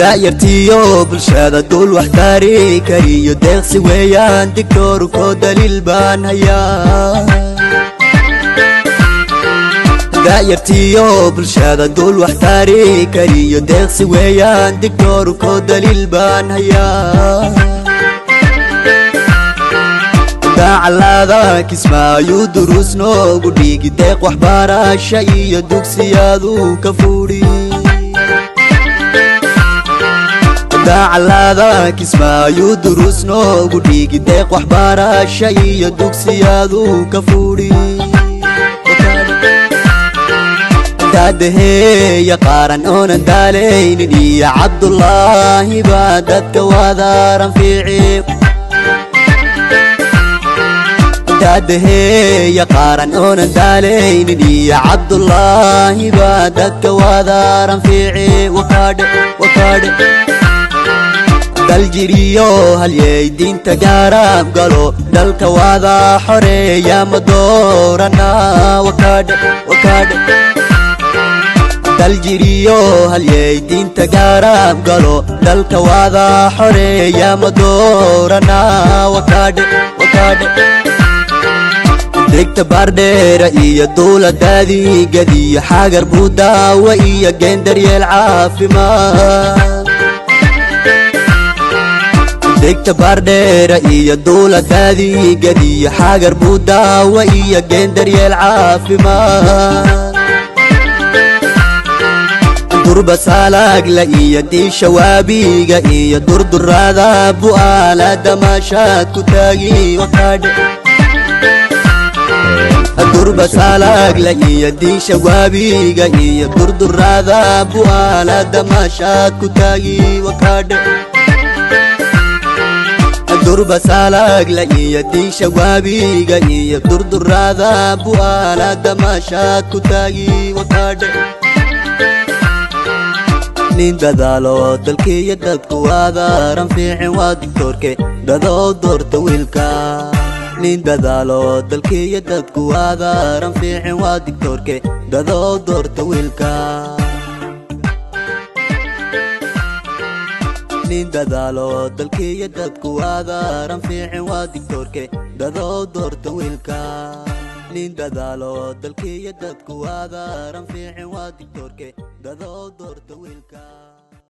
Da'yartiyo bulshada dul wax tari kariyo deeqsi weeyaan digtoorko daliil baan hayaa. Da'yartiyo bulshada dul wax tari kariyo deeqsi weeyaan digtoorko daliil baan hayaa. Dacalada Kismaayu duruus noogu dhigi deeq waxbarasha iyo dugsiyaadu ka furi. Dacalada Kismaayu duruus noogu dhigi deeq waxbarasha iyo dugsiyaadu ka furi. Daadaheeya qaaran oonan daalaynin iyo Cabdullaahi baa dadka wadaaran fiici. Daadaheeya qaaran oonan daalaynin iyo Cabdullaahi baa dadka wadaaran fiici. Wakaadhe wakaadhe daljiriyo halyey diinta gaaraab galo dalka wada xoreeya ma doorana. Wakaadhe wakaadhe daljiriyo halyey diinta gaaraab galo dalka wada xoreeya ma doorana. Wakaadhe wakaadhe degta Baardheera iyo duuladaadiigadiyo xagar buu daawa iyo geendaryeel caafimaad. Degta Baardheera iyo duuladaadiigadiyo xagar buu daawa iyo geendaryeel caafimaad. Durba saalaagla iyo diisha waabiga iyo durdurada bu'aala damaashaad ku taagi. Wakaadhe durba saalaagla iyo diisha waabiga iyo durdurada bu'aala damaashaad ku taagi. Wakaadhe durba saalaagla iyo diisha waabiga iyo durdurada bu'aala damaashaad ku taagi. Wakaadhe nin dadaalo dalkiiyo dadku waadaaran fiicin waa digtoorke dadoo doorta wiilka. Nin dadaalo dalkiiyo dadku waadaaran fiicin waa digtoorke dadoo doorta wiilka. Nin dadaalo dalkiiyo dadku waadaaran fiicin waa digtoorke dadoo doorta wiilka. Nin dadaalo dalkiiyo dadku waadaaran fiicin waa digtoorke dadoo doorta wiilka.